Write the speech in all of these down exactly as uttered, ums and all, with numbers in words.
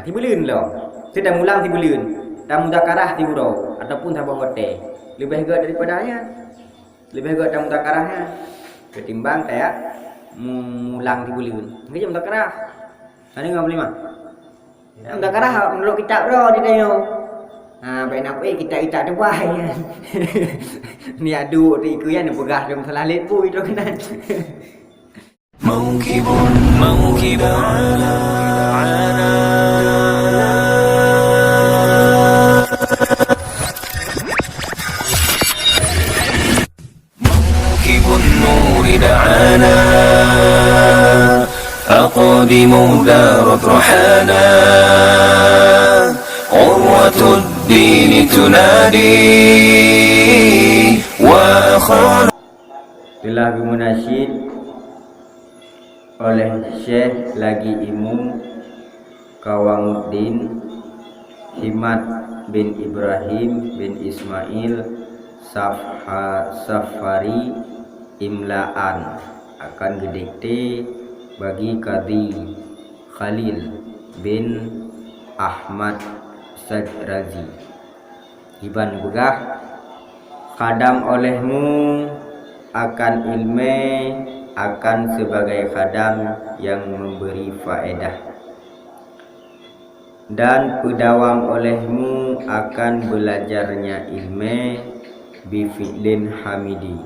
Sibuleuen lom. Teuh tamulang sibuleuen. Tamuzakarah siuroe ataupun saboh watèe. Leubeh gèt daripada nyan. Leubeh gèt tamuzakarah nyan. Ketimbang taya mu-, mulang sibuleuen. Mungkin muzakarah. Ada nggak boleh mah? Muzakarah menurut kitab roh di tanyoe. Ha, baik nak kitab-kitab tu bah. Ni adu tu ikut yang peugah dalam salah lét pun itu kena. موكب، موكب على، على. موكب النور دعانا، أقدموا دارت رحانا، عروة الدين تنادي، وأخانا. Telah geumunasyid oleh Syekh Lagi Imum Kawamuddin Himad bin Ibrahim bin Ismail Safha-, Safari imlaan akan geudikte bagi Kadhi Khalil bin Ahmad Sadrazi. Iban peugah, khadam olehmu akan ilmé akan sebagai khadam yang memberi faedah, dan peudawam olehmu akan belajarnya ilmé bifi'lin hamidi,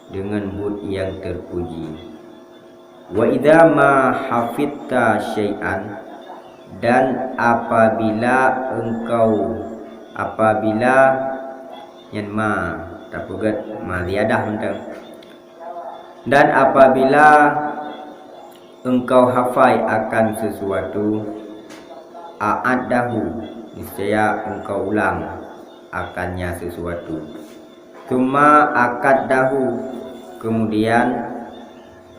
dengan buet yang terpuji. Wa idza ma hafidta syai'an, dan apabila engkau, apabila, nyan ma, tapeugét ma ziyadah mantong. Dan apabila engkau hafai akan sesuatu, a'addahu, niscaya engkau ulang akannya sesuatu. Tsumma akaddahu, kemudian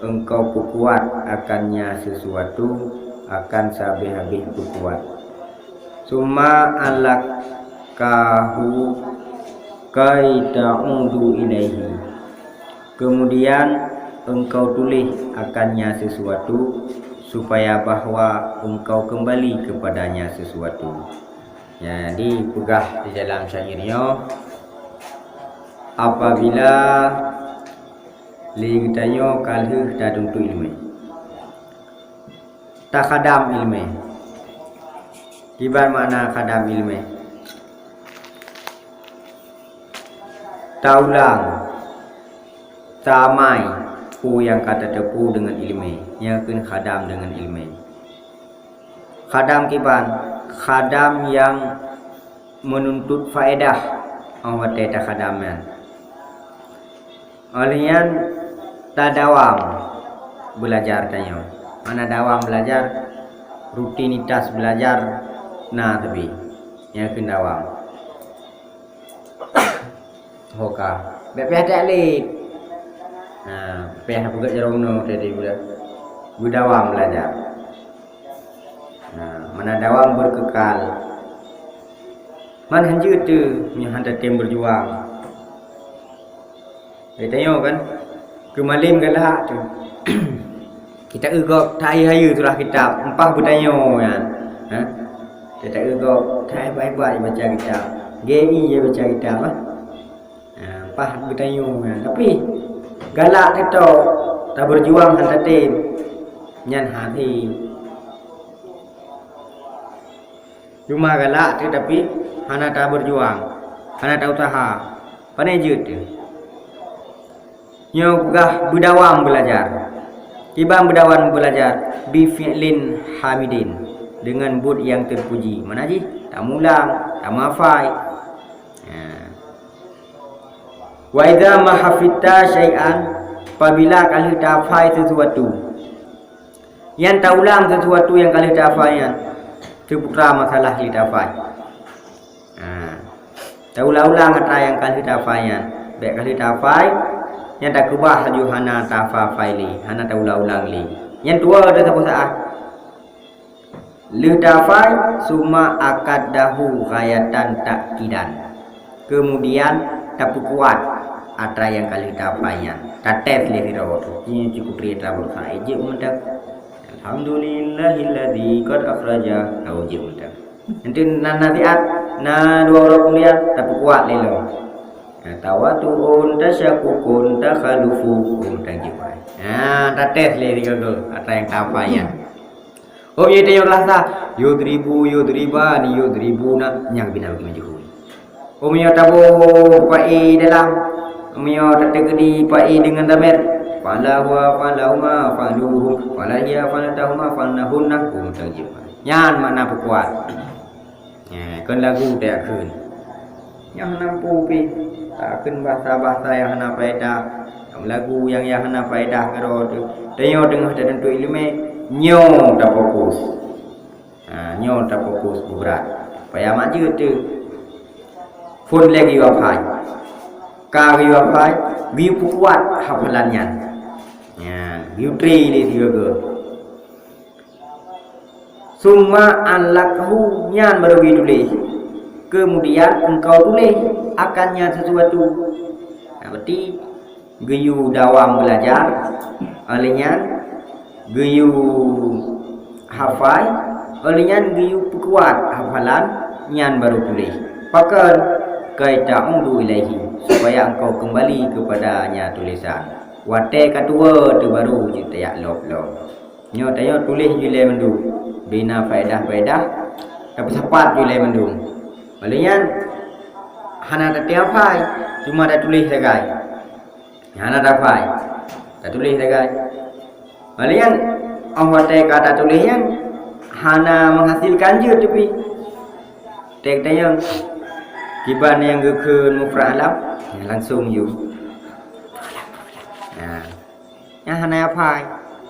engkau peukuat akannya sesuatu, akan sahabéh-habéh peukuat. Tsumma allaqtahu kai ta'udu ilaihi. Kemudian engkau tuléh akannya sesuatu, supaya bahwa engkau kembali kepadanya sesuatu. Jadi, peugah di dalam syair nyoe, apabila lé geutanyoe ka lheueh tatuntut ileumèe, takhadam ileumèe. Kiban makna khadam ileumèe? Taulang, tamai peue nyang ka tateupeue deungon ileumèe, nyan kheun khadam deungon ileumèe. Khadam kiban? Khadam nyang meununtut faedah 'oh watèe takhadam nyan. Óh lheueh nyan tadawam beulajar tanyoe. Makna dawam beulajar, rutinitas beulajar na teubi. Nyan kheun dawam. Ho ka. Bèk payah that lé. Nah, payah peugöt jaroe meunoe tadi budak. Beudawam beulajar. Nah, makna dawam berkekal. Man hanjeuet teuh meunyoe han tatém beujuang. Geutanyoe kan, keu malém galak teuh. Kita eu gob ta-eu hayeue surah kitab, mpah beutanyoe nyan. Ha? Kita eu gob ta hebat-hebat baca kitab. G I je baca kitab, ha? Ha, mpah beutanyoe nyan. Tapi galak teuh, tabeujuang han tatém. Nyan hati. Cuma galak teuh tapi hana tabeujuang, hana tausaha. Pane jeuet teuh. Nyoe peugah beudawam beulajar. Kiban beudawam beulajar, bi fi'lin hamidin, dengan buet nyang teupuji. Mana jih? Tamulang, tamafai. Nah. Wa idza ma hafidta syai'an, apabila ka lheueh tahafai sesuatu. Nyang taulang sesuatu nyang ka lheueh tahafai nyan, teuputra masalah lheueh tahafai. Ha. Taulang-ulang atra nyang ka lheueh tahafai nyan. Bèk ka lheueh tahafai, nyan takeubah laju hana tahafai lé, hana taulang-ulang lé. Nyan tuwoe teuh saboh saát. Lheueh tahafai, summa akaddahu ghayatan ta'kidan. Kemudian tapeukuat atra nyang ka lheueh tahafai nyan. Tates lé sidroe teuh. Nyan cukup rita berusaha ijeuet mantap. Alhamdulillahilladzi qad akhraja. Tahu je mantap. Nanti na nasihat, na dua uroe kemudian, tapeukuat lé lom. Nah, tawatu'un tasyakukun takhalufu. Oh, mantap je. Nah, tates lé tiga go. Atra nyang tapa nyan. Oh, iya, tayong rasa. Yudribu, yudribani, yudribuna. Nyang bina bagi majhul. Umiyo taboh fa'i dalam, umiyo tateukedi fa'i deungon damir. Fa'ala huwa, fa'ala huma, fa'aluhum, fa'ala hiya, fa'ala tahuma, fa'ala hunna, hum tajib. Nyan makna peukuat. Nyan, kon lagu tajak kheun. Nyang hana mampu pih, takheun bahasa-bahasa nyang hana faedah. Lagu nyang, nyang hana faedah keudroe teuh. Tanyoe teungoh tanuntut ileumèe, nyoe tafokus. Ha, nyoe tafokus beubrat. Payah mat jeuet teuh. Phôn lé geuyue hafai. Ka geuyue hafai, geuyue peukuat hafalan nyan. Nyan, geuyue tré lé sigoe. Summa allaqhu, nyan barô geuyue tuléh. Keumudian engkau tuléh akan nyan sesuatu. Nah, berarti geuyue dawam beulajar, óh lheueh nyan geuyue hafai, óh lheueh nyan geuyue peukuat hafalan nyan barô tuléh. Pakon? Kai ta'udu ilaihi, supaya engkau keumbali keupada nyan tulésan. Watèe ka tuwoe teuh barô jeuet tajak lop lom. Nyoe tanyoe tuléh jih lé mandum, bina faedah-faedah, tapeusapat jih lé mandum. Óh lheueh nyan hana tateuhafai, cuma tatuléh sagai. Hana tafai, tatuléh sagai. Óh lheueh nyan, óh watèe ka tatuléh nyan hana menghasilkan jeuet teuh pih. Tek tanyong, kiban nyang geukheun mufrad alam, langsung yum. Nah, nyan hana hafai.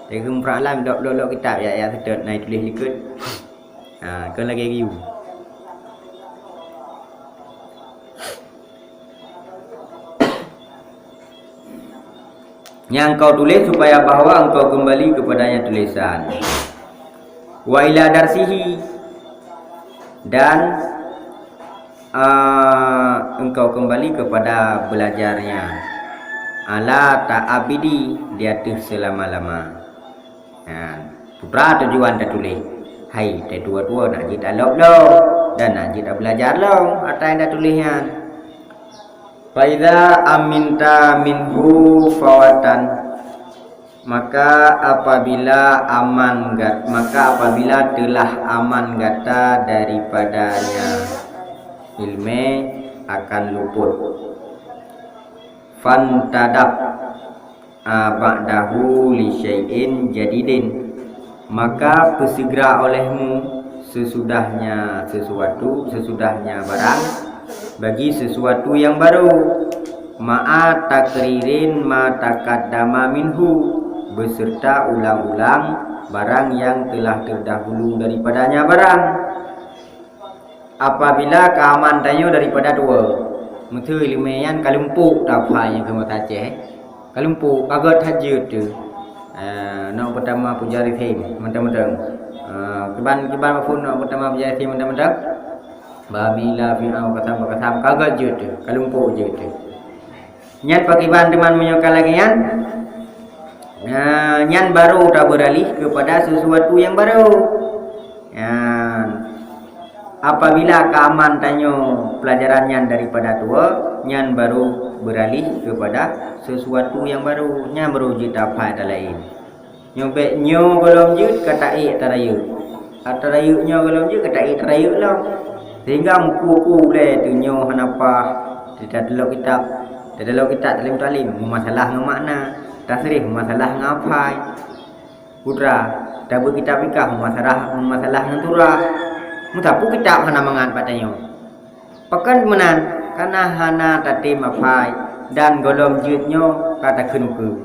Tek geukheun mufrad alam, lok-lok kitab, ya, ya, seutôt na tuléh likot. Ha, kon lagèe geuyum. Nyang kau tuléh supaya bahwa engkau kembali kepadanya tulisan. Wa ila darsihi, dan, ah, engkau kembali kepada belajarnya. Ala ta'abidi, di ateueh selama-lama. Nyan, peue teuma tujuan tatuléh. Hai, tatuwoe-tuwoe nak jeuet alop lom, dan nak jeuet beulajar lom atra nyang tatuléh nyan. Fa idza aminta minhu fawatan, maka apabila aman gat-, maka apabila telah aman gata daripadanya, ileumèe akan luput. Fantadab, a, ba'dahu li syai'in jadidin, maka peusigra olehmu sesudahnya sesuatu, sesudahnya barang, bagi sesuatu yang baru, ma'a takririn ma taqaddama minhu, beserta ulang-ulang barang yang telah terdahulu daripadanya barang. Apabila ka aman tanyoe daripada dua, meuteui ileumèe nyan ka lumpuk tafai nyang keunoe tacèh, ka lumpuk, ka gèt that jeuet teuh. Ah, nyoe peutama puja risim, mantong-mantong. Ah, kiban, kiban maphôn nyoe peutama puja risim mantong-mantong. Bamila fi'au kasam kasam, ka gèt jeuet teuh, ka lumpuk jeuet teuh. Nyan pakriban teuma meunyoe ka lagèe nyan? Nah, nyan baru tabeuralih keupada sesuatu nyang baru. Nyan, apabila ka aman tanyoe peulajaran nyan daripada dua, nyan baru beuralih keupada sesuatu nyang baru. Nyan baru jeuet tafai atra laén. Nyoe bèk nyoe gohlom jeuet ka taék atra rayeuk. Atra rayeuk nyoe gohlom jeuet ka taék atra rayeuk lom. Sehingga meuku-ku ulèe teuh nyoe hana paih, teutalok kitab, teutalok kitab talim-talim, meumasalah ngon makna, tasrif meumasalah ngon hafai. Putra, tabeuet kitab fikah meumasalah, meumasalah ngon surah. Meusapeue kitab hana mangat bak tanyoe. Pakon meunan, kareuna hana tatem hafai dan gohlom jeuet nyoe ka takheun ukeue.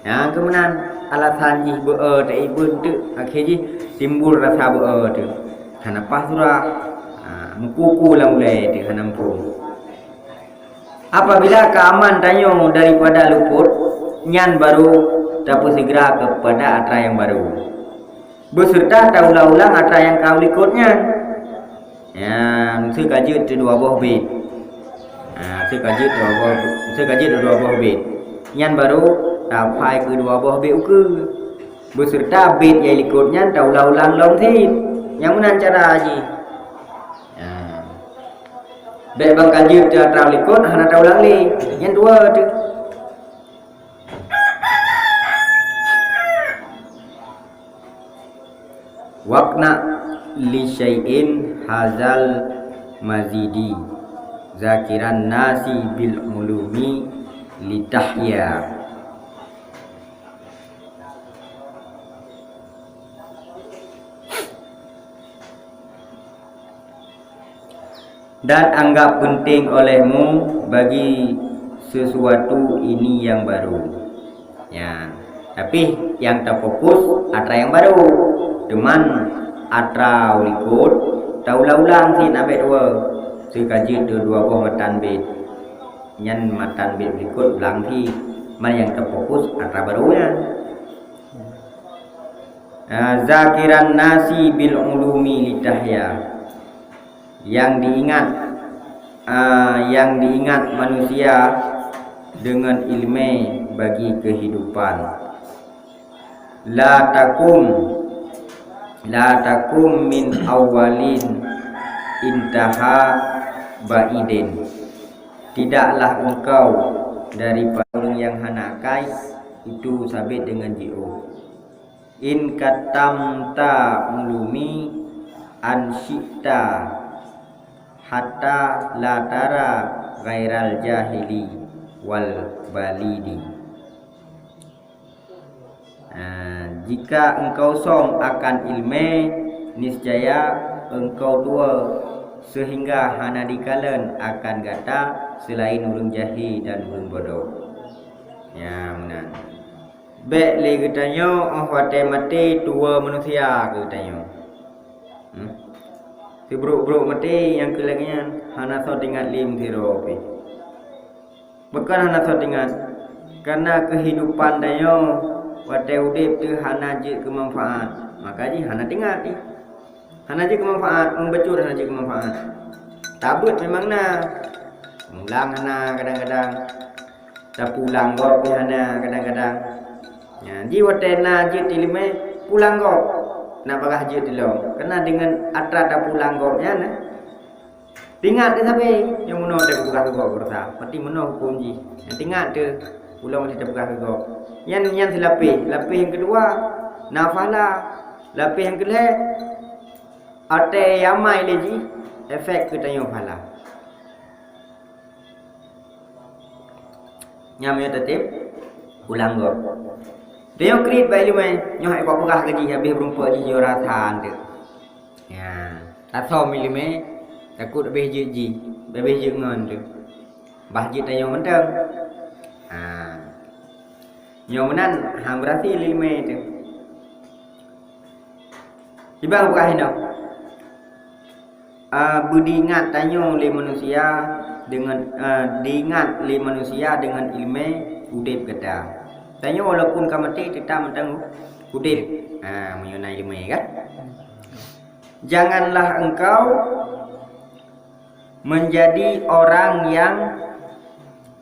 Nyang keu meunan, alasan jih beu-e taék beuet teuk, akhé jih timbul rasa beu-e teuk. Hana paih surah, ha, meuku-ku lam ulèe teuk hana muphom. Apabila ka aman tanyoe daripada luput, nyan baru tapeusigra keupada atra nyang baru. Beuseureuta taulang-ulang atra nyang ka likot nyan. Nyan, seukajeuet dua boh bit. Ha, seukajeuet dua boh, seukajeuet dua boh bit. Nyan baru tafai keu dua boh bit ukeue. Beserta bait nyang likot nyan taulang-ulang lom cit. Nyang meunan cara jih. Nah. Bèk ban ka jeuet teuh atra likot hana taulang lé. Nyan dua teuh. Waqna li syai'in hazal mazidi, zakiran nasi bil ulumi litahya. Dan anggap penting olehmu bagi sesuatu ini yang baru. Ya, tapi nyang tafokus atra nyang baru. Teuma atra likot taulang-ulang cit abéh dua. Seukajeuet dua boh matan bait. Nyan matan bait likot ulang cit. Man nyang tafokus atra baru nyan. Ah, zakiran nasi bil ulumi litahya. Yang diingat, ah, yang diingat manusia dengan ilmu bagi kehidupan. La takum, la takum min awalin intaha baidin. Tidaklah engkau daripada ureuëng nyang hana akai itu sabit dengan jiôh. In katamta ulumi an syi'ta hatta la tara ghairal jahili wal balidi. Ah, jika engkau som akan ilmu, niscaya engkau tuwoe sehingga hana dikalon akan gata selain ureuëng jahé dan ureuëng bodoh. Ya, meunan. Bék lé geutanyoe óh watée maté tuwoe manusia keu geutanyoe. Hmm? Sibrok-brok maté nyang keu lagée nyan hana soe teuingat lé meusidroe pih. Bukan hana soe teuingat, karena keuhidupan tanyoe watée udeb teuh hana jeuet keu manfaat, maka jih hana teuingat jih. Hana jeuet keu manfaat, meubeujeuet hana jeuet keu manfaat. Tabeuet memang na, mulang hana kadang-kadang. Tapulang gob pih hana kadang-kadang. Nyan, jih watée na jeuet ileumé, pulang gob. Nak bagah jeuet ilong. Keunan deungon atra tapulang gob nyan, eh. Teuingat teuh sabe, nyang meunoe teuh geupeugah gob beurasa. Pati meunoe huköm jih. Nyan teuingat teuh, ulôn teuh tapeugah gob. Nyan, nyan silapéh. Lapéh nyang keudua, na pahala. Lapéh nyang keulhée, watée amai lé jih, efek keu tanyoe pahala. Nyan meunyoe tatem pulang gob. Tanyoe kriet bak ileumé, nyoe hai peugah keu jih, habéh beureumpok jih jih rasa anteuk. Ya, tasom ileumé, takot habéh jeuet jih, habéh jeuet ngon teuh. Bah jeuet tanyoe mantong. Ha. Nyoe meunan han beurasi ileumé teuh. Kiban peugah inoe. Ah, beudiingat tanyoe lé manusia deungon, ah, diingat lé manusia deungon ileumé udeb gata. Tanyoe walaupun ka maté, teutap mantong udeb. Ah, meunyoe na ileumé kan? Janganlah engkau menjadi orang yang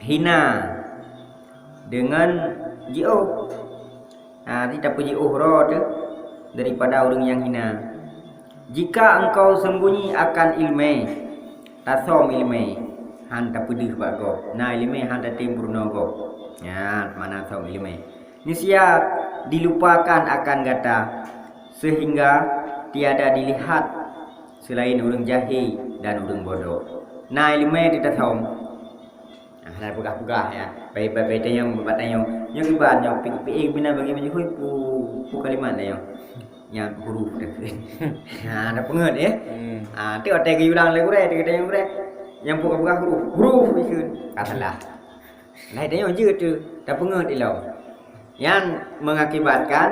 hina dengan jiôh. Ha, di tapeujiôh droe teuh daripada ureuëng nyang hina. Jika engkau sembunyi akan ileumé, tasom ileumé, han tapeudeuh bak gob. Na ileumé han tatem peurunoe gob. Nyan makna som ileumé. Niscaya dilupakan akan gata, sehingga tiada dilihat selain ureuëng jahé dan ureuëng bodoh. Na ileumé teuh tasom. Ah, hana peugah-peugah ya. Bai, bai, bai tanyong, bai tanyong. Nyoe kiban nyoe, pi, pi, eh, bina bagi meunyoe hui pu, pu kalimat nyoe. Nyang huruf teuh. Ha, na peungeut ya. Hmm. Ah, teuh watée geuyulang lé gurée, teuh geutanyong gurée. Nyang peugah-peugah huruf, huruf ikeu. Ka salah. Lai tanyong jeuet teuh, tapeungeut ilong. Nyan mengakibatkan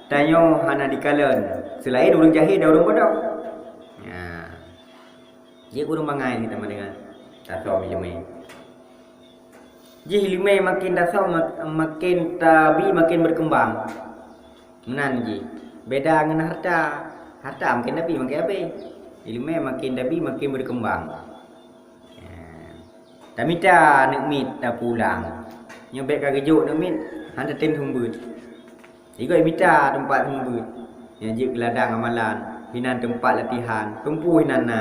tanyoe hana dikalon selain ureuëng jahé dan ureuëng bodoh. Ya. Jeuet ureuëng bangai kita mendengar. Tasom ileumé. Jih ileumé makin tasom, mak-, makin tabi, makin berkembang. Meunan jih. Beda ngon harta. Harta makin tabi, makin habéh. Ileumé makin tabi, makin berkembang. Ya. Tamita aneuk miet tapulang. Nyoe bék ka geujok aneuk miet, han tatem seumeubeuet. Ikot mita teumpat seumeubeuet. Nyang jeuet keu ladang amalan, hinan teumpat latihan, teumpu hinan na.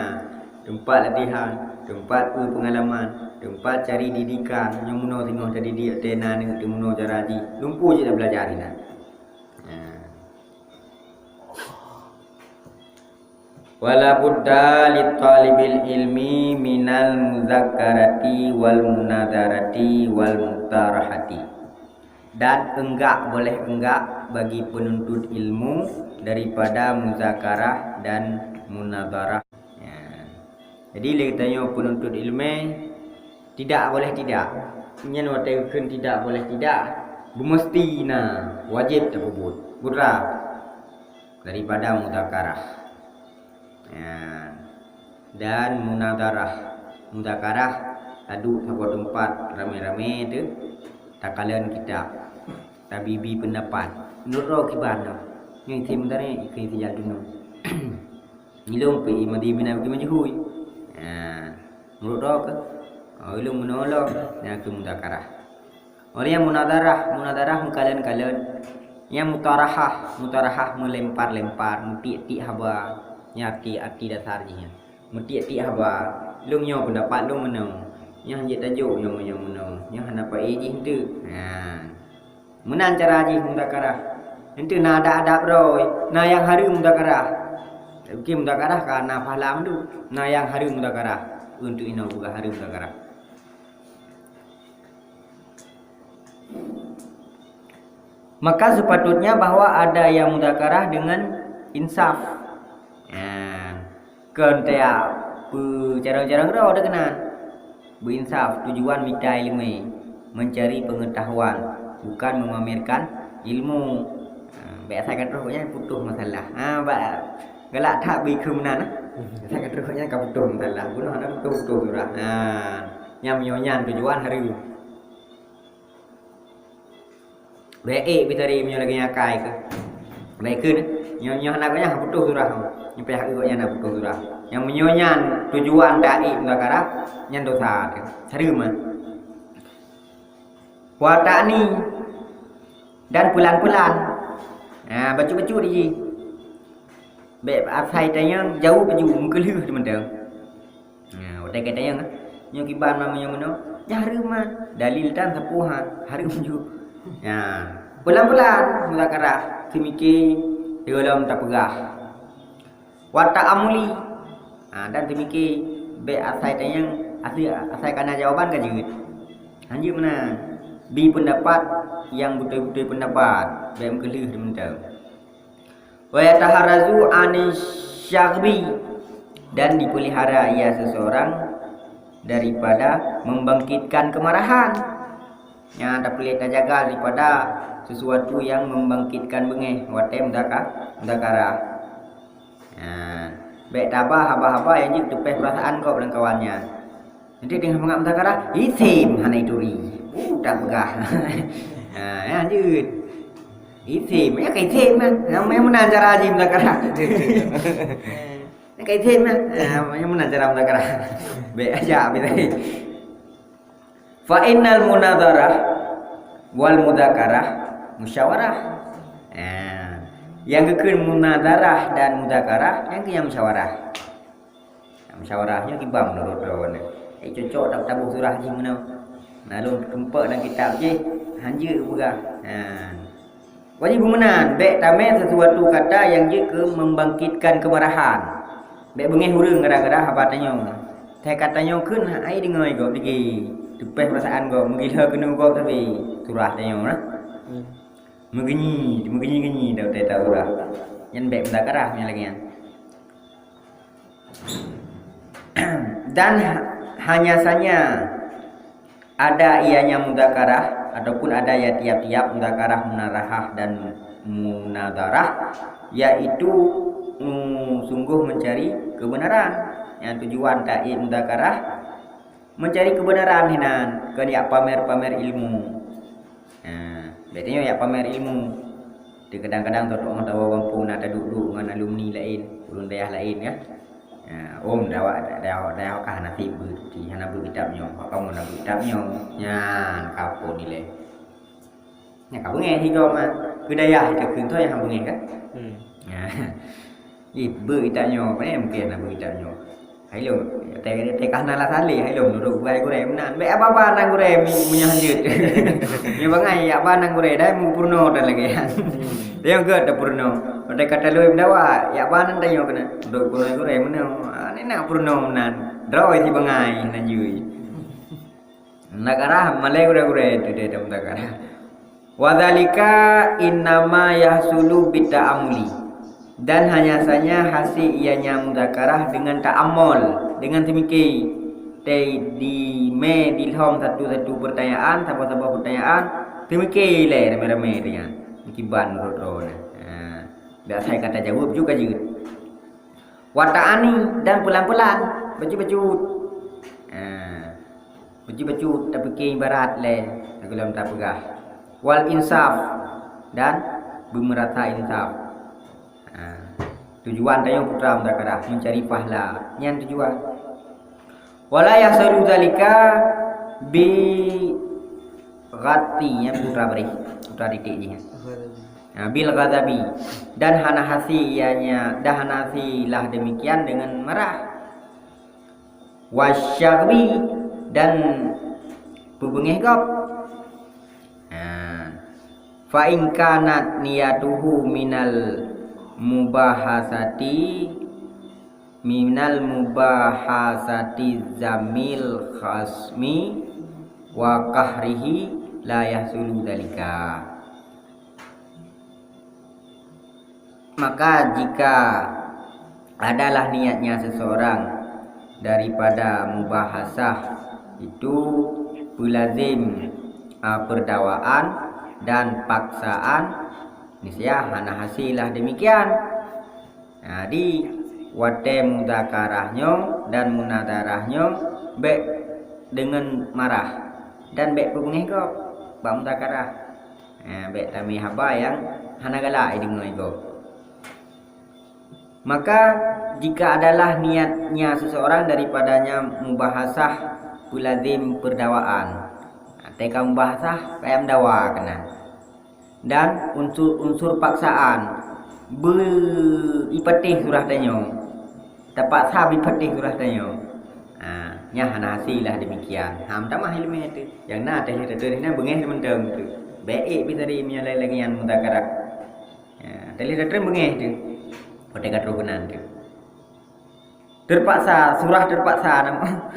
Teumpat latihan, teumpat peue peungalaman, teumpat cari didikan, nyang meunoe singoh tadidik teuh na neuk teumeunoe cara jih. Lumpu jeuet tabeulajar hinan. Nah. Wala budda li talibil ilmi minal muzakarati wal munazarati wal mutarahati. Dan enggak boleh enggak bagi penuntut ilmu daripada muzakarah dan munazarah. Ya. Jadi lé tanyoe penuntut ilmu tidak boleh tidak. Nyan watée geukheun tidak boleh tidak, beumeusti na, wajéb tapeubuet. Putra daripada muzakarah. Ya. Dan munazarah. Muzakarah, taduek saboh teumpat ramé-ramé teuh, takalon kitab, tabi-bi peundapat. Meunurot droe kiban nyoe, nyoe isi meutarek, isi sijal dunoe. Ilong pih madi bina bagi majhui. Ha, meunurot droe keuh? Oh, ilong meunolong, nyan keuh muzakarah. Orang nyang munazarah, munazarah meukalon-kalon. Nyang mutarahah, mutarahah meulempar-lempar, meutiek-tiek haba. Nyan arti-arti dasar jih nyan. Meutiek-tiek haba. Lôn nyoe peundapat lôn meunoe. Nyoe hanjeuet tajok nyoe, nyoe meunoe. Nyoe hana paéh jih enteuk. Nah. Meunan cara jih muzakarah. Enteuk na adab-adab droe. Na nyang hareuem muzakarah. Mungkin muzakarah ka na pahala mandum. Na nyang hareuem muzakarah. Enteuk inoe peugah hareuem muzakarah. Maka sepatutnya bahwa ada yang muzakarah dengan insaf. Ya. Kon teuh peucarong-carong droe teuh keunan. Beuinsaf, tujuan mita ileumé, mencari pengetahuan, bukan memamerkan ilmu. Ha, bèk asai ka troh nyan putôh masalah. Ha, bak galak that beu ikheun meunan, ha. Asai ka troh nyan ka putôh masalah. Bunoe hana putôh-putôh surah. Ha, nyang meunyoe nyan tujuan hareuem. Bèk ék pih tadi meunyoe lagèe nyan akai keuh. Bèk kheun, nyoe, nyoe hana gobnyan hana putôh surah. Nyoe payah gobnyan hana putôh surah. Nyang meunyoe nyan tujuan taék muzakarah, nyan dosa teuh. Hareuem, ha. Wa ta'ni, dan pelan-pelan. Ha, bacut-bacut jih. Bèk asai tanyong jaweueb laju meukeulheueh teumantong. Nah, watèe ka tanyong, nyoe kiban ma meunyoe meunoe, nyan hareuem ma. Dalil tan sapeue ha, hareuem ju. Nah, pelan-pelan muzakarah, teumike, sigohlom tapeugah. Wa ta'amuli. Ha, dan teumike, bèk asai tanyong, asai, asai kana jawaban ka jeuet. Hanjeuet meunan. Bi peundapat nyang beutôi-beutôi peundapat, bèk meukeulheueh teumantong. Wa yataharrazu anisy syaghbi, dan dipelihara ia seseorang daripada membangkitkan kemarahan. Nyan tapeuleueh tajaga daripada sesuatu yang membangkitkan beungéh watèe muzaka-, muzakarah. Nah, bèk taba haba-haba nyang jeuet teupèh peurasaan gob lam kawan nyan. Nanti teungoh mangat muzakarah, isim hana ituri. Uh, dak peugah. Ha, nyan jeuet. Isim, nyan ka isim kan. Nyang meunan cara jih muzakarah. Nyan ka isim kan. Ha, nyang meunan cara muzakarah. Bèk ajak habéh tadi. Fa innal munazarah wal muzakarah musyawarah. Ha, nyang geukheun munazarah dan muzakarah, nyan keuh nyang musyawarah. Musyawarah nyoe kiban meunurot droeneuh. Eh, cocok tak taboh surah jih meunoe. Na lôn teukeumpak lam kitab jih, hanjeuet peugah. Ha. Wajéb beumeunan, bèk tamè sesuatu kata nyang jeuet keu membangkitkan kemarahan. Bèk beungéh ureueng gara-gara haba tanyong. Teuka tanyong kheun hai deungoe gob digi. Teupèh peurasaan gob, meugila keunoe gob sabe surah tanyong nah. Hmm. Meugeunyi, meugeunyi-geunyi dak teuta surah. Nyan bèk muzakarah nyan lagèe nyan. Dan ha-, hanya saja ada ianya muzakarah ataupun ada ya tiap-tiap muzakarah, munazarah dan munazarah, yaitu, mm, sungguh mencari kebenaran. Yang tujuan ta'i muzakarah mencari kebenaran hinan, kon yak pamer-pamer ilmu. Ha, biasanya yak pamer ilmu. Di kadang-kadang tu orang tahu mampu nak duduk-duduk dengan alumni lain, ureueng dayah lain kan. Ha, om dawak dayah, dayah kah nasib beuti, hana beu kitab nyoe, kamu nak beu kitab nyoe. Nyan kapon nilai. Nyan ka beungéh higob mah. Budaya kita kheun tu nyang beungéh kan? Hmm. Ya. Ih, beu kita nyoe, mana mungkin nak beu kita nyoe? Hai lom, teh, teh kahna lah saleh, hai lom, duduk buai gurée meunan. Bek apa-apa nang gurée mi-, meunyoe hanjeuet. Nyoe bangai, yak ba nang gurée, dah mu purno dan lagi. Hmm. Dia ke tak purno. Pada kata lui mendawa, yak ba nang tanyoe kena. Duduk purno gurée meunan. Ah, ni nak purno meunan. Droe si bangai, nan jui. Mudzakarah malée gurée-gurée tu dia dah mudzakarah. Wadzalika innama yahsulu bita'amuli. Dan hanya saja hasil ianya mudzakarah dengan ta'amul, dengan seumiké. Tei di mé dilhom satu-satu pertanyaan, saboh-saboh pertanyaan, seumiké lé ramé-ramé tu nyan. Kiban rot-rot. Ha. Dak sai kata jaweueb juga jeuet. Wata'ani dan pelan-pelan, bacut-bacut. Ha. Bacut-bacut tapike ibarat lé, lagée lom tapeugah. Wal insaf dan beumeurasa insaf. Ha. Tujuan tanyoe putra mudzakarah, mencari pahala. Nyan tujuan. Wala yahsulu dzalika bi ghatti, ya, putra beri, putra titik jih. Ha, bil ghadabi. Dan hana hasi ianya, dan hana hasi lah demikian dengan marah. Wasyaghbi, dan peubeungéh gob. Ha. Fa in kanat niyatuhu minal mubahasati, minal mubahasati zamil khasmi wa qahrihi la yahsulu dzalika. Maka jika adalah niatnya seseorang daripada mubahasah itu peulazim, a, perdawaan dan paksaan, niscaya hana hasi lah demikian. Jadi, watée mudzakarah nyoe dan munadharah nyoe bék deungon marah dan bék peubeungéh gob bak mudzakarah. Ha, bék tamé haba nyang hana galak jideungoe gob. Maka, jika adalah niatnya seseorang daripadanya mubahasah peulazim perdawaan, ha, teuka mubahasah kaya meudawa keunan. Dan unsur-unsur paksaan, beu ipatéh surah tanyoe. Tapaksa beu ipatéh surah tanyoe. Ha, nyan hana hasi lah demikian. Ha, meutamah ileumé tu. Nyang na teuh lheueh teuh na beungéh mantong tu. Bék ék bisa di meunyoe lagée nyan mudzakarah. Ha, teuh lheueh teuh beungéh tu. Watée ka troh keunan tu. Terpaksa, surah terpaksa nama.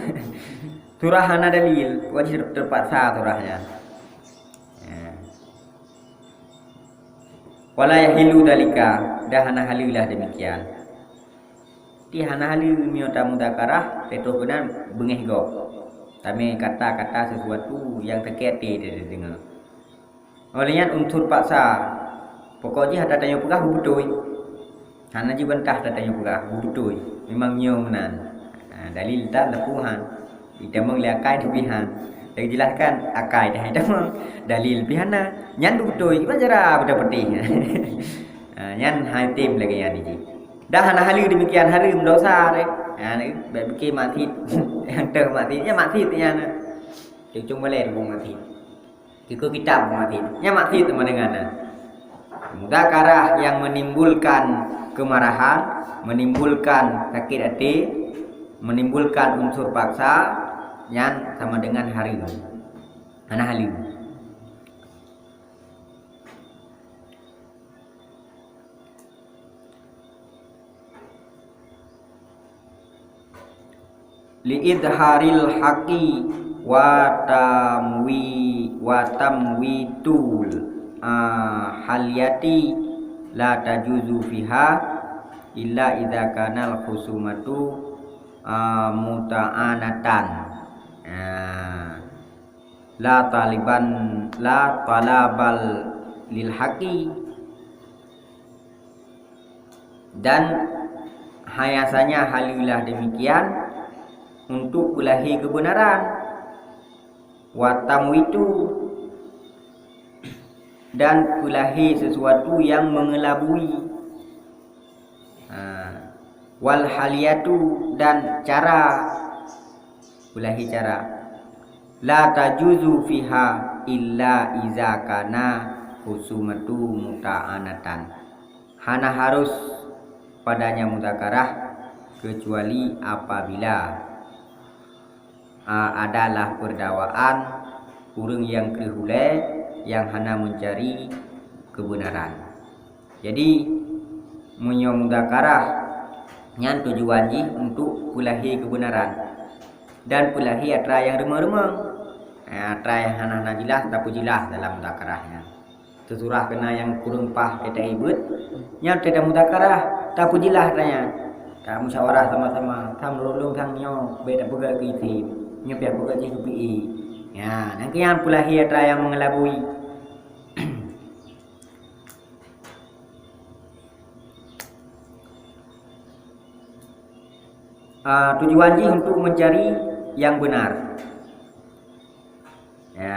Surah hana dalil, wajib terpaksa surah nyan. Ha. Wala yahillu dzalika, dan hana haleue lah demikian. Ti hana haleue meunyoe tamudzakarah, teuh troh keunan beungéh gob. Tamé kata-kata sesuatu nyang sakét até teudeungoe. Óh lheueh nyan unsur paksa. Pokok jih ata tanyoe peugah beubeutôi. Hana jibantah ata tanyoe peugah beubeutôi. Memang nyoe meunan. Ha, dalil tan teupeu han. Itamong lé akai teuh pih han. Lagée jelaskan akai dah itamong. Dalil pih hana. Nyan beubeutôi. Iban cara beutôi peutih. Ha, nyan hai tem lagée nyan jih. Dah hana haleue demikian hareuem dosa deh. Ha, bék pike maksiet. Nyang teuh maksiet, nyan maksiet nyan. Cuma balée buet maksiet. Iko kitab maksiet. Nyan maksiet sama dengan, nah. Mudzakarah yang menimbulkan kemarahan, menimbulkan sakit hati, menimbulkan unsur paksa, nyan sama dengan hareuem. Hana haleue. Li idharil haqqi wa tamwi-, wa tamwitul, ah, haliyati la tajuzu fiha illa idza kanal khusumatu, ah, muta'anatan. Ah. La taliban, la talabal lil haqi. Dan hayasanya halilah demikian untuk peulahé kebenaran. Wa tamwitu, dan peulahé sesuatu yang mengelabui. Ha. Wal haliyatu, dan cara, peulahé cara. La tajuzu fiha illa iza kana khusumatu muta'anatan. Hana harus padanya muzakarah kecuali apabila a, adalah peurdawaan ureuëng nyang kreueh ulée nyang hana meucari keubeunaran. Jadi, meunyoe muzakarah nyan tujuan jih untuk peulahé keubeunaran dan peulahé atra nyang reumong-reumong. A, atra nyang hana-hana jeulaih tapeujeulah dalam muzakarah nyan. Teusurah keunan nyang kureueng paih teuta ibeuet, nyan teuta muzakarah, tapeujeulah atra nyan. Tamusyawarah sama-sama, tham lôn-lôn tham nyoe bék tapeugah keu item, nyoe pih peugah jih keu P A. Nyan, nyang keu nyan peulahé atra nyang meungelabui. A, tujuan jih untuk mencari yang benar. Ya.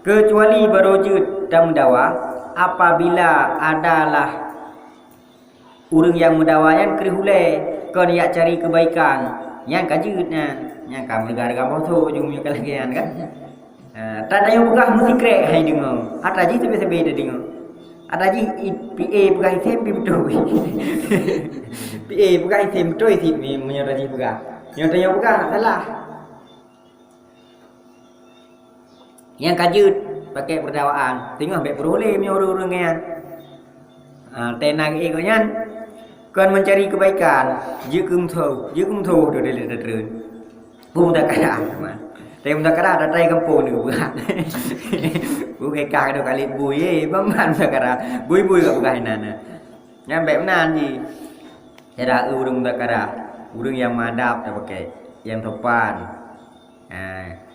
Kecuali baroe jeuet tameudawa apabila adalah ureuëng nyang meudawa nyan kreueh ulée kon yak cari keubaikan, nyan ka jeuet nyan. Nyan ka meuleuga-leuga boh tho ujong meunyoe ka lagée nyan kan. Ha, atra tanyoe peugah meusikrek hai deungoe. Atra jih sabe-sabe tadeungoe. Atra jih i-, P A peugah item pi beutôi. P A peugah item beutôi cit mi-, meunyoe atra jih peugah. Nyoe tanyoe peugah salah. Nyang ka jeuet pakai peurdawaan, teungoh bék peureulée meunyoe ureuëng-ureuëng nyan. Ha, teunak geuh nyan kon mencari kebaikan, jeuet keu musoh, jeuet keu musoh tu dari teutreun. Peue muzakarah, teuma. Tapi muzakarah atra-atra gampông ni geupeugah. Bukai kah keunoe kali bui, eh, ban-ban muzakarah. Bui-bui geupeugah inan. Nyan bék meunan jih. Cara ureuëng muzakarah, ureuëng nyang meuadab tapakai, nyang sopan. Ha,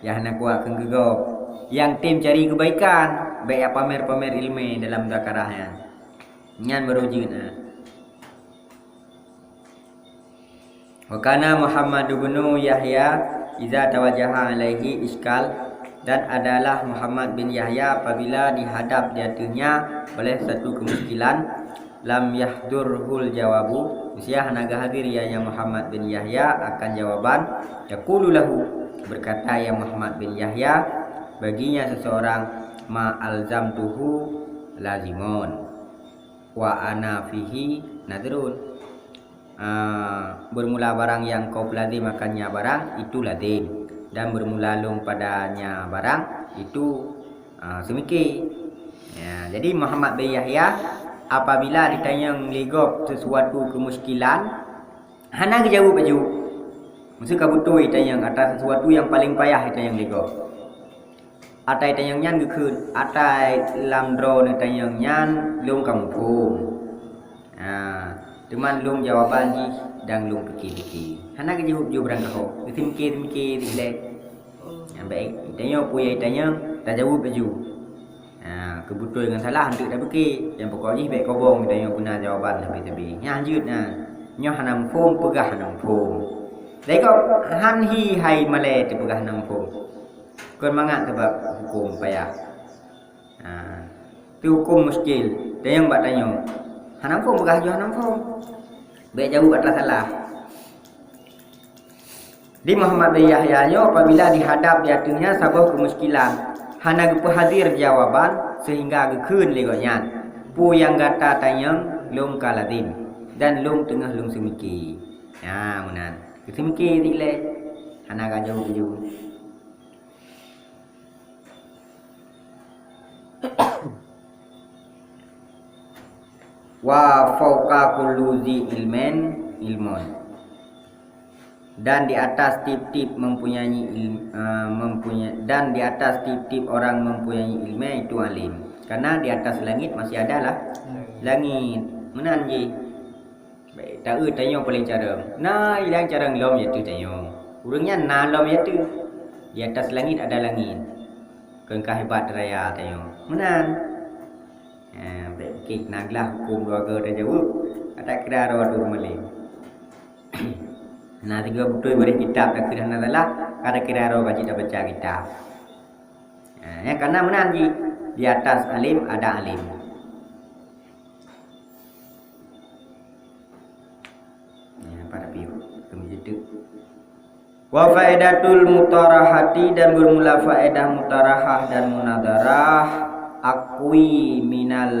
nyang hana kuat keu geugop. Nyang tem cari kebaikan, bék yak pamer-pamer ileumé dalam muzakarah nyan. Nyan baru jeuet, ha. Wa kana Muhammad ibnu Yahya idza tawajjaha alaihi iskal, dan adalah Muhammad bin Yahya apabila dihadap di ateuehnya oleh satu kemuskilan, lam yahdurhul jawabu, mesti hana geuhadir ya, ya Muhammad bin Yahya akan jawaban, yaqulu lahu, berkata ya Muhammad bin Yahya baginya seseorang, ma alzamtuhu lazimun. Wa ana fihi nadrun. Ah, bermula barang yang kau peulazim akannya barang, itu lazim. Dan bermula lôn padanya barang, itu, ah, seumike. Ya, jadi Muhammad bin Yahya, apabila ditanyong lé gob sesuatu keumuskilan, hana geujaweueb laju. Meuseu ka beutôi itanyong atra sesuatu nyang paleng payah itanyong lé gob. Atra itanyong nyan geukheun, atra lam droeneuh tanyong nyan lôn ka muphom. Ha, teuma lôn jawaban jih dan lôn pike-pike. Hana geujaweueb ju barangkaho, geuseumike-seumike dilée. Nyang bék, tanyoe peue nyang itanyong, tajaweueb laju. Ha, keu beutôi ngon salah, eunteuk tapike. Nyang pokok jih bék kobong tanyoe peuna jawaban sabe-sabe. Nyan jeuet nyan. Nyoe hana muphom, peugah hana muphom. Lé gob, han hi hai malée teupeugah hana muphom. Kon mangat sabab huköm payah. Ha. Teuhuköm muskil. Tanyong bak tanyoe. Hana muphom, peugah laju hana muphom. Bék jaweueb atra salah. Di Muhammad bin Yahya nyoe apabila dihadap di ateueh nyan saboh keumuskilan, hana geupeuhadir jawaban seuhingga geukheun lé gobnyan, "Peue nyang gata tanyong lôn ka lazim, dan lôn teungoh lôn seumike." Nyan meunan. Geuseumike dilée. Hana ka jaweueb laju. Wa fauqa kulli dzi ilmin ilmun. Dan di atas tiep-tiep mempunyai il-, eh, mempunya-, dan di atas tiep-tiep orang mempunyai ilmu itu alim. Karena di atas langit masih ada lah langit. Meunan jih. Baik, taeu tanyoe paléng carông. Na ilang carông lom yaitu tanyoe. Ureuëng nyan na lom yaitu. Di atas langit ada langit. Kon ka hebat raya tanyoe. Meunan. Ha, bék kik na glah huköm dua goe tajaweueb. Ata kira roh tu malém. Na tiga beutôi bari kitab takira na salah, ata kira roh baca, baca kitab. Ha, ya, karena meunan jih, di atas alim ada alim. Ya, pada piu. Kami jitu. Wa faedatul mutarahati, dan bermula faedah mutarahah dan munadharah, aqwi minal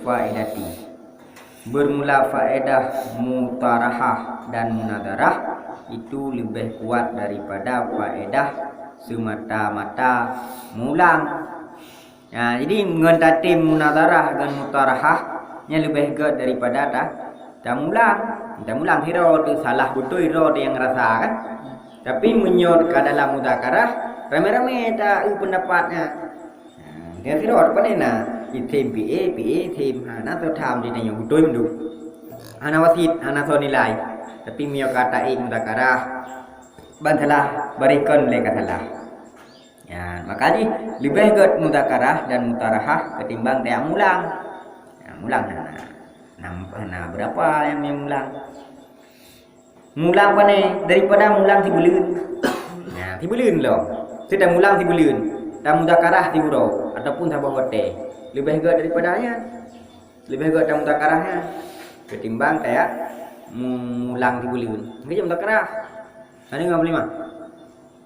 faedati. Bermula faedah mutarahah dan munazarah itu lebih kuat daripada faedah semata-mata mulang. Ha, jadi ngon tatem munazarah ngon mutarahah nyan leubeh gét daripada ta, tamulang. Tamulang sidroe teuh salah beutôi droe teuh nyang rasa kan. Tapi meunyoe ka dalam muzakarah, ramé-ramé ta eu pendapat nyan. Ha, nyan sidroe teuh pane na, item P A, P A item. Ha, na soe tham di tanyoe beutôi meuduek. Hana wasit, hana soe nilai. Tapi meunyoe ka taék muzakarah, ban salah, bareh kon lé ka salah. Ya, maka jih leubeh gét muzakarah dan mutarahah ketimbang tajak mulang. Ya, mulang hana. Hana, hana beurapa nyang mulang. Mulang pane daripada mulang sibeuleuen. Ya, sibeuleuen lom. Seudang mulang sibeuleuen, tamuzakarah siuroe ataupun saboh watée. Leubeh gét daripada nyan. Leubeh gét tamuzakarah nyan ketimbang tajak mu-, mulang sibeuleuen. Mungkin muzakarah. Hana ngam lima.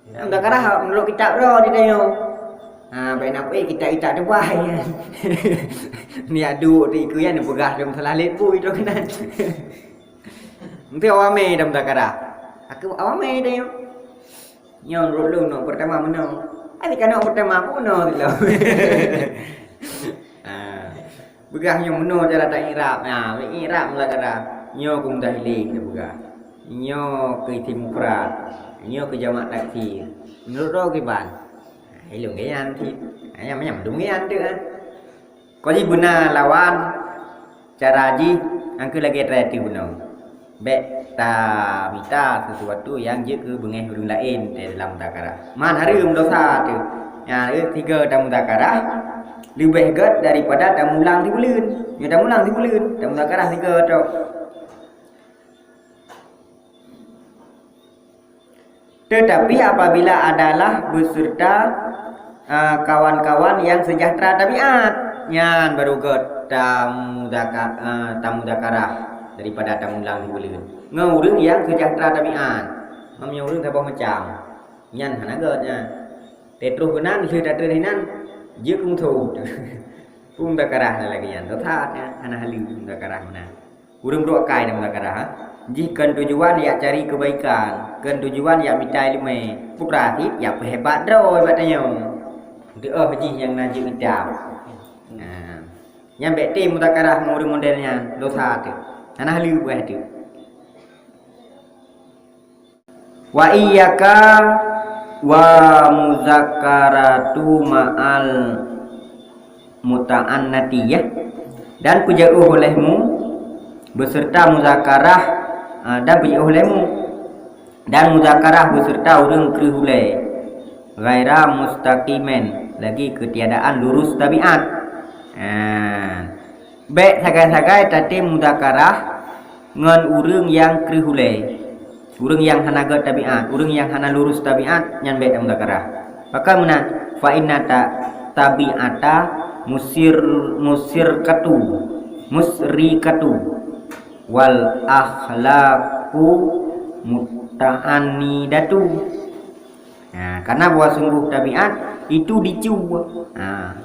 Muzakarah meunurot kitab droe di tanyoe. Ha, bèk na peuék kitab-kitab teubai nyan. Niat duek di ikeu nyan neupeugah lom salah lét pui droe keunan. Mungkin awamé dah muzakarah. Aku awamé dah nyoe. Nyoe rot lôn nyoe pertama meunoe. Ai ka nyoe pertama pun meunoe lom. Ha. Peugah nyoe meunoe cara ta i'rab. Ha, i'rab muzakarah. Nyoe keu mutahili ta peugah. Nyoe keu isim mufrad. Nyoe keu jamak taksir. Meunurot droe kiban. Ha, ilôn geuyan cit. Ha, nyang manyang dum geuyan teuk, ha. Kon jih beuna lawan cara jih, angkeu lagèe treuk teuh bunoe. Bèk tamita sesuatu nyang jeuet keu beungèh ureueng laén di dalam muzakarah. Man hareuem dosa teuh. Nyan, eh, sigoe tamuzakarah leubeh gét daripada tamulang sibeuleuen. Nyoe tamulang sibeuleuen, tamuzakarah sigoe tok. Tetapi apabila adalah beserta, eh, kawan-kawan yang sejahtera tabiat, nyan baru gét tamuzaka-, eh, tamuzakarah daripada tamulang sibeuleuen. Ngon ureueng nyang sejahtera tabiat. Meunyoe ureueng saboh macam, nyan hana gét nyan. Teutroh keunan, lheueh tateun inan, jeuet keu musoh. Peue muzakarah lagèe nyan, teutab nyan, hana haleuh muzakarah meunan. Ureueng brok akai dan muzakarah, ha? Jih kon tujuan yak cari kebaikan, kon tujuan yak mita ileumèe. Putra cit yak peuhebat droe bak tanyoe. Deuh jih nyang na jeuet idam. Nah, nyan bèk tem muzakarah ngon ureueng model nyan, dosa teuh. Hana haleuh beuh teuh. Wa iyyaka wa muzakaratu ma'al muta'annati, ya. Dan peujeuet olehmu beserta muzakarah, ah, dan peujeuet olehmu dan muzakarah beserta ureueng kreueh ulèe, ghaira mustaqimin, lagi keutiadaan lurus tabiat. Ah. Bèk sagai-sagai tatem muzakarah ngon ureueng nyang kreueh ulèe, ureueng nyang hana gét tabiat, ureueng nyang hana lurus tabiat, nyan bèk tamuzakarah. Pakon meunan, fa inna ta-, tabi'ata musir-, musirkatu, musrikatu, wal akhlaqu muta'annidatu. Ha, karena bahwa sungguh tabiat itu dicu. Ha.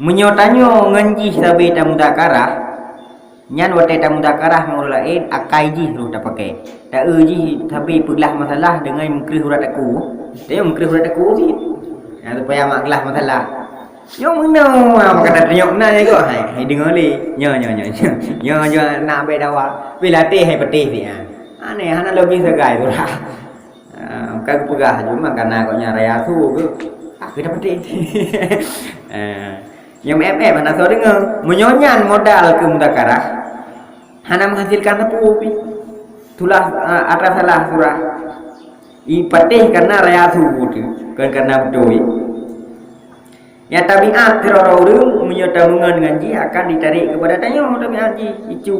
Meunyoe tanyoe ngon jih sabe tamuzakarah, nyan watèe tamuzakarah ngon ureueng laén, akai jih rôh tapaké. Ta-eu jih sabe peuglah masalah deungon meukreueh urat aku. Tanyoe meukreueh urat aku cit. Ha, supaya mak glah masalah. Nyoe meunoe, ha, maka tanyong na nyoe, hai, hai deungoe lé. Nyoe, nyoe, nyoe, nyoe. Nyoe, nyoe, nak bèk dawa. Pi latih hai peutih cit, ha. Aneh, hana logis sagai tu lah. Ah, ka geupeugah, cuma karena gobnyan raya su geuh, ah, keu dapeté. Eh, nyang M M hana soe deungoe. Meunyoe nyan modal keu muzakarah, hana menghasilkan sapeue pih. Tulah, ah, atra salah surah. I patéh karena raya su teuh, kon karena beutôi. Ya tabiat sidroe ureueng meunyoe tameungon ngon jih akan ditarék keupada tanyoe tabiat jih, icu,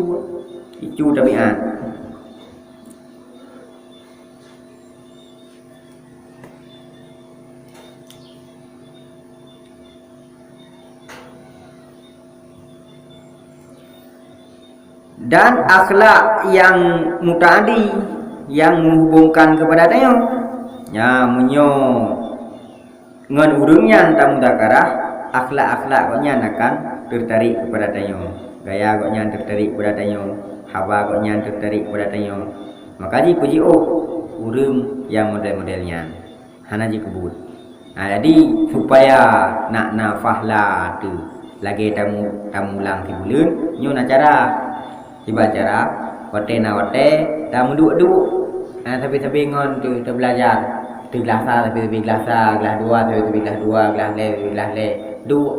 icu tabiat. Dan akhlak yang mutaadi, yang menghubungkan kepada tanyoe. Nya, meunyoe ngon ureueng nyan tamuzakarah, Akhlak-akhlak gobnyan akan tertarik kepada tanyoe. Gaya gobnyan tertarik kepada tanyoe. Haba gobnyan tertarik kepada tanyoe. Maka jipuji, oh, ureuëng nyang model-model nyan. Hana jikeubut. Nah, jadi supaya nak na fahla tu lagée tamu tamulang sibuleuen, nyoe na cara. Kiban cara, watée na watée tameuduek-duek. Nah, sabe-sabe ngon tu tabeulajar. Tu glah sa, sabe-sabe glah sa, glah dua, sabe-sabe glah dua, glah lhée, sabe glah lhée. Duek.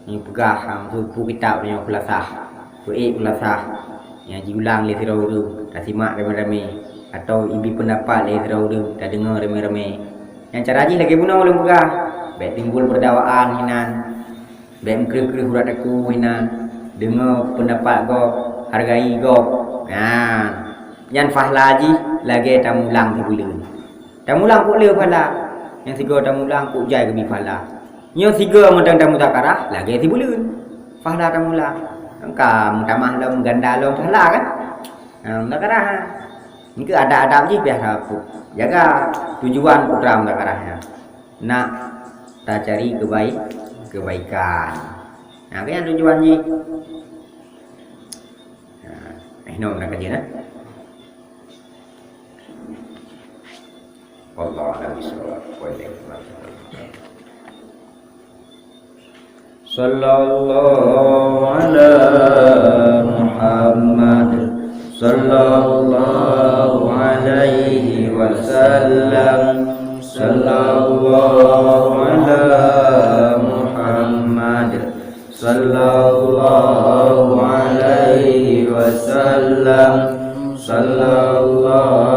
Nyoe peugah, ha, peue kitab nyoe khulasah. Peuék khulasah. Nyang jiulang lé sidroe ureuëng, tasimak ramé-ramé. Atau ibi peundapat lé sidroe ureuëng, tadeungoe ramé-ramé. Nyang cara jih lagée bunoe ulôn peugah. Bék timbul peurdawaan hinan. Bék meukreueh-kreueh urat takue hinan. Deungoe peundapat gob, hargai gob. Nah, nyan fahla jih lagée tamulang sibuleuen. Tamulang kok le fahla. Nyang sigoe tamulang kok jai geubi fahla. Nyoe sigoe mantong tamuzakarah lagée sibuleuen. Fahla tamulang. Ka meutamah lom ganda lom fahla kan? Ha, muzakarah. Nyoe adab-adab jih biasa pu-, jaga tujuan putra muzakarah nyan. Nak tacari kebaik, kebaikan. Nah, kan tujuan jih. Nah, eh, nom nak kaji nah. Wallahu a'lam bishawab. Wa ilaihi tawakkaltu. Sallallahu ala Muhammad. Sallallahu alaihi wasallam. Sallallahu ala Muhammad. Sallallahu alaihi wasallam. Sallallahu